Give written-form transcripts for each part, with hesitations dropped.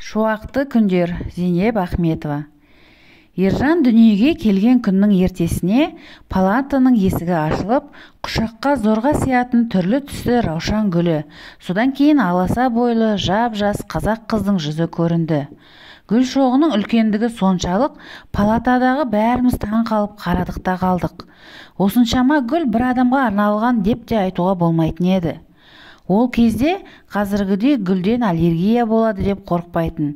Шуақты күндер. Зейнеп Ахметова. Ержан дүниеге келген күннің ертесіне палатаның есігі ашылып, құшаққа зорға сиятын түрлі-түсті раушан гүлі, содан кейін аласа бойлы жап-жас қазақ қыздың жүзі көрінді. Гүл шоғының үлкендігі соншалық, палатадағы бәріміз таң қалып қарадық та қалдық. Осыншама гүл бір адамға арналған деп те айтуға болмайтын еді. Ол кезде қазіргідей гүлден аллергия болады деп қорықпайтын.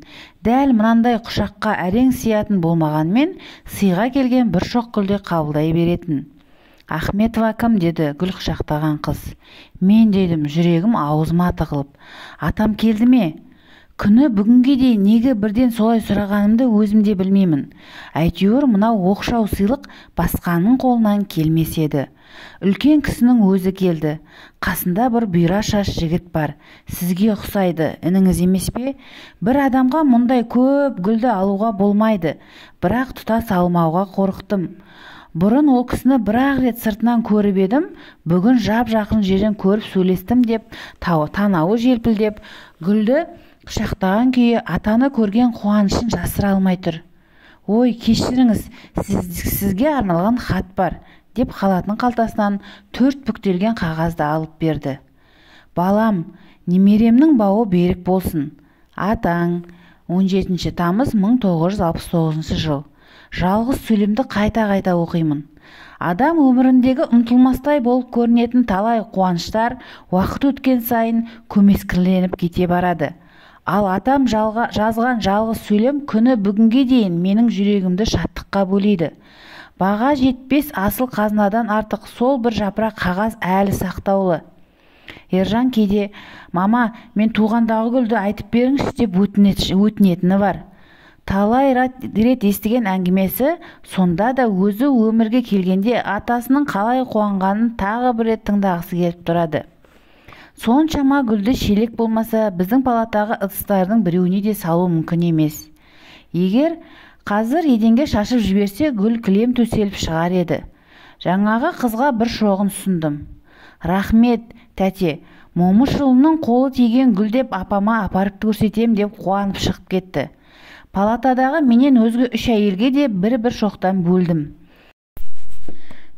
Дәл мынандай құшаққа әрең сиятын болмағанмен, сыйға келген бір шоқ гүлді қабылдай беретін. Ахметова кім, деді гүл құшақтаған қыз. Мен, дедім, жүрегім аузыма тығылып. Атам келді ме? Күні бүгінге дейін неге бірден солай сұрағанымды өзім де білмеймін. Әйтеуір мынау оқшау сыйлық басқаның қолынан келмес еді. Үлкен кісінің өзі келді. Қасында бір бұйра шаш жігіт бар. Сізге ұқсайды, ініңіз емес пе? Бір адамға мұндай көп гүлді алуға болмайды, бірақ тұтас алмауға қорықтым. Бұрын ол кісіні бір-ақ рет сыртынан көріп едім, бүгін жап-жақын жерден көріп сөйлестім деп, танауы желпілдеп, гүлді құшақтаған күйі атаны көрген қуанышын жасыра алмай тұр. Ой, кешіріңіз, сізге арналған хат бар, деп халатының қалтасынан 4 бүктелген қағазды алып берді. Балам, немеремнің бауы берік болсын. Атаң, 17 тамыз 1969 жыл. Жалғыз сөйлемді қайта-қайта оқимын. Адам өміріндегі ұмтылмастай болып көрінетін талай қуаныштар уақыт өткен сайын көмескіленіп кете барады. Ал атам жазған жалғыз сөйлем күні бүгінге дейін менің жүрегімді шаттыққа бөлейді. Баға жетпес асыл қазынадан артық сол бір жапырақ қағаз әлі сақтаулы. Ержан кейде, «Мама, мен туғандағы гүлді айтып беріңізші» деп өтінетіні бар. Талай рет естіген әңгімесі, сонда да өзі өмірге келгенде атасының қалай қуанғанын тағы бір рет тыңдағысы келіп тұрады. Соншама гүлді шелек болмаса, біздің палатағы ыдыстардың біреуіне де салу мүмкін емес. Егер қазір еденге шашып жіберсе, гүл кілем төселіп шығар еді. Жаңағы қызға бір шоғын ұсындым. Рахмет, тәте, Момышұлының қолы тиген гүл деп апама апарып көрсетем деп қуанып шығып кетті. Палатадағы менен өзге 3 әйелге де бір-бір шоқтан бөлдім.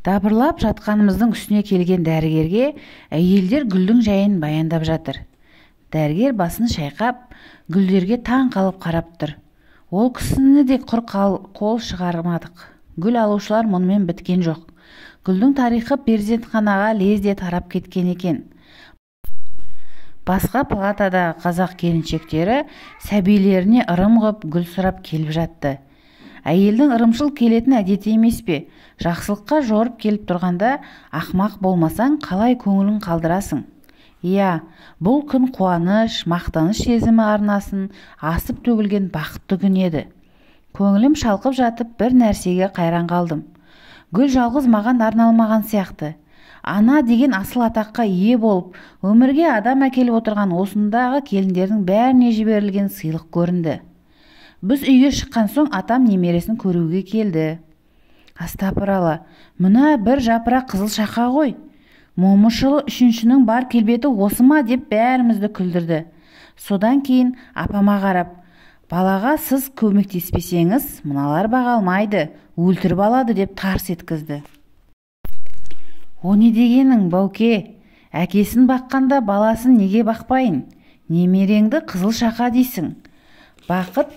Дабырлап жатқанымыздың үстіне келген дәрігерге әйелдер гүлдің жайын баяндап жатыр. Дәрігер басын шайқап, гүлдерге таң қалып қарап тұр. Ол кісіні де құр қол шығармадық. Гүл алушылар мұнымен біткен жоқ. Гүлдің тарихы перзентханаға лезде тарап кеткен екен. Басқа палатадағы қазақ келіншектері сәбилеріне ырым ғып гүл сұрап келіп жатты. Әйелдің ырымшыл келетін әдеті емес пе? Жақсылыққа жорып келіп тұрғанда ақмақ болмасаң қалай көңілін қалдырасың? Иә, бұл күн қуаныш, мақтаныш сезімі арнасын асып төгілген бақытты күн еді. Көңілім шалқып жатып бір нәрсеге қайран қалдым. Гүл жалғыз маған арналмаған сияқты. Ана деген асыл атаққа ие болып, өмірге адам әкеліп отырған осындағы келіндердің бәріне жіберілген сыйлық көрінді. Біз үйге шыққан соң атам немересін көруге келді. Астапырала, мына бір жапырақ қызыл шақа ғой. Момышұлы үшіншінің бар келбеті осы ма деп бәрімізді күлдірді. Содан кейін апама қарап, балаға сіз көмектеспесеңіз, мыналар баға алмайды, өлтіріп алады деп тарс еткізді. О не дегенің, бауке? Әкесін баққанда баласын неге бақпайын? Немереңді қызыл шақа дейсің. Бақыт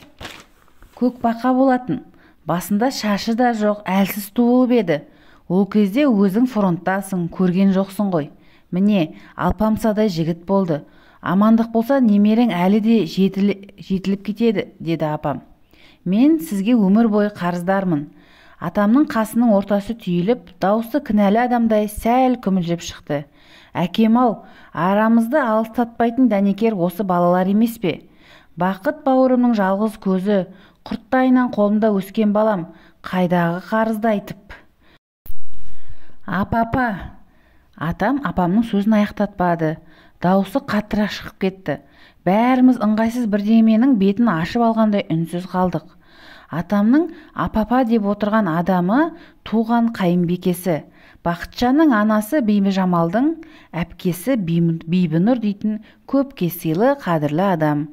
көк бақа болатын. Басында шашы да жоқ, әлсіз туылып еді. Ол кезде өзің фронттасың, көрген жоқсың ғой. Міне, алпамсадай жігіт болды. Амандық болса, немерең әлі де жетіліп кетеді, деді апам. Мен сізге өмір бойы қарыздармын. Атамның қасының ортасы түйіліп, даусы кінәлі адамдай сәл күмілжіп шықты. Әкем-ау, арамызды алыстатпайтын дәнекер осы балалар емес пе? Бақыт бауырымның жалғыз көзі, құрттайынан қолымда өскен балам, қайдағы қарызды айтып. Апапа! Атам апамның сөзін аяқтатпады. Даусы қаттырақ шығып кетті. Бәріміз ыңғайсыз бірдеменің бетін ашып алғандай үнсіз қалдық. Атамның апапа деп отырған адамы туған қайынбикесі. Бақытжанның анасы Бибіжамалдың әпкесі Бибінұр дейтін көпке сыйлы қадірлі адам.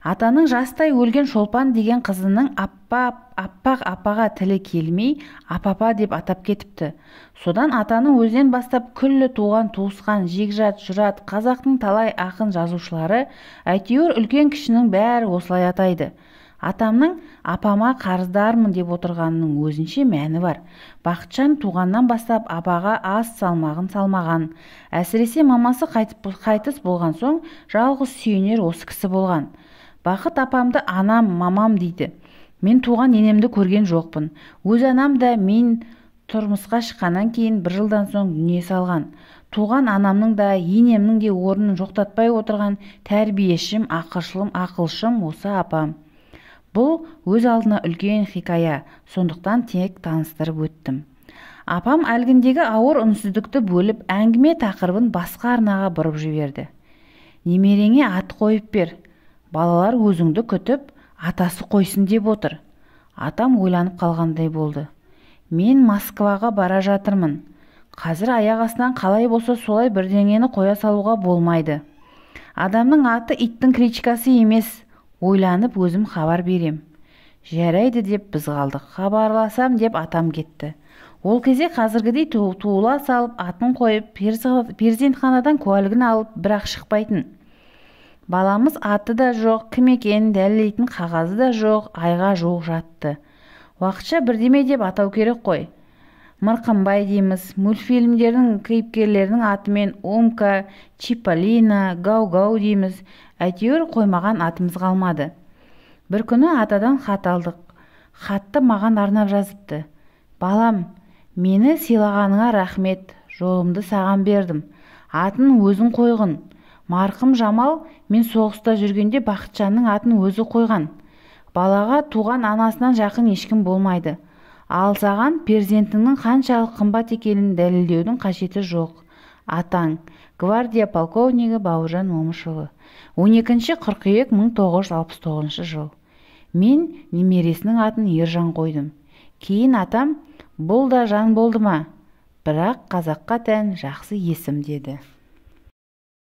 Атаның жастай өлген Шолпан деген қызының аппақ апаға тілі келмей, апапа деп атап кетіпті. Содан атаның өзінен бастап күллі туған туысқан, жекжат, жұрат, қазақтың талай ақын жазушылары, әйтеуір үлкен кішінің бәрі осылай атайды. Атамның апама қарыздармын деп отырғанының өзінше мәні бар. Бақытжан туғаннан бастап апаға аз салмағын салмаған. Әсіресе мамасы қайтыс болған соң жалғыз сүйенер осы кісі болған. Бақыт апамды анам, мамам дейді. Мен туған енемді көрген жоқпын. Өз анам да мен тұрмысқа шыққаннан кейін бір жылдан соң дүние салған. Туған анамның да, енемнің де орнын жоқтатпай отырған тәрбиешім, ақылшым осы апам. Бұл өз алдына үлкен хикая, сондықтан тек таныстырып өттім. Апам әлгіндегі ауыр үнсіздікті бөліп, әңгіме тақырыбын басқа арнаға бұрып жіберді. Немереңе ат қойып бер. Балалар өзіңді күтіп, атасы қойсын деп отыр. Атам ойланып қалғандай болды. Мен Москваға бара жатырмын. Қазір аяқ астынан қалай болса солай бірдеңені қоя салуға болмайды. Адамның аты иттің кличкасы емес. Ойланып өзім хабар берем. Жарайды деп біз қалдық. Хабарласам деп атам кетті. Ол кезде қазіргідей туыла салып атын қойып, перзентханадан куәлігін алып бірақ шықпайтын. Баламыз аты да жоқ, кім екенін дәлелдейтін қағазы да жоқ, айға жуық жатты. Уақытша бірдеме деп атау керек қой. Мырқымбай дейміз, мультфильмдердің кейіпкерлерінің атымен Умка, Чиполлино, Гау-Гау дейміз. Әйтеуір қоймаған атымыз қалмады. Бір күні атадан хат алдық. Хатты маған арнап жазыпты. Балам, мені сыйлағаныңа рахмет, жолымды саған бердім. Атын өзің қойғын. Марқым Жамал мен соғыста жүргенде Бақытжанның атын өзі қойған. Балаға туған анасынан жақын ешкім болмайды. Ал саған перзентіңнің қаншалық қымбат екенін дәлелдеудің қажеті жоқ. Атаң, гвардия полковнигі Бауыржан Момышұлы. 12 қыркүйек 1969 жыл. Мен немересінің атын Ержан қойдым. Кейін атам, бұл да жан болды ма? Бірақ қазаққа тән жақсы есім деді.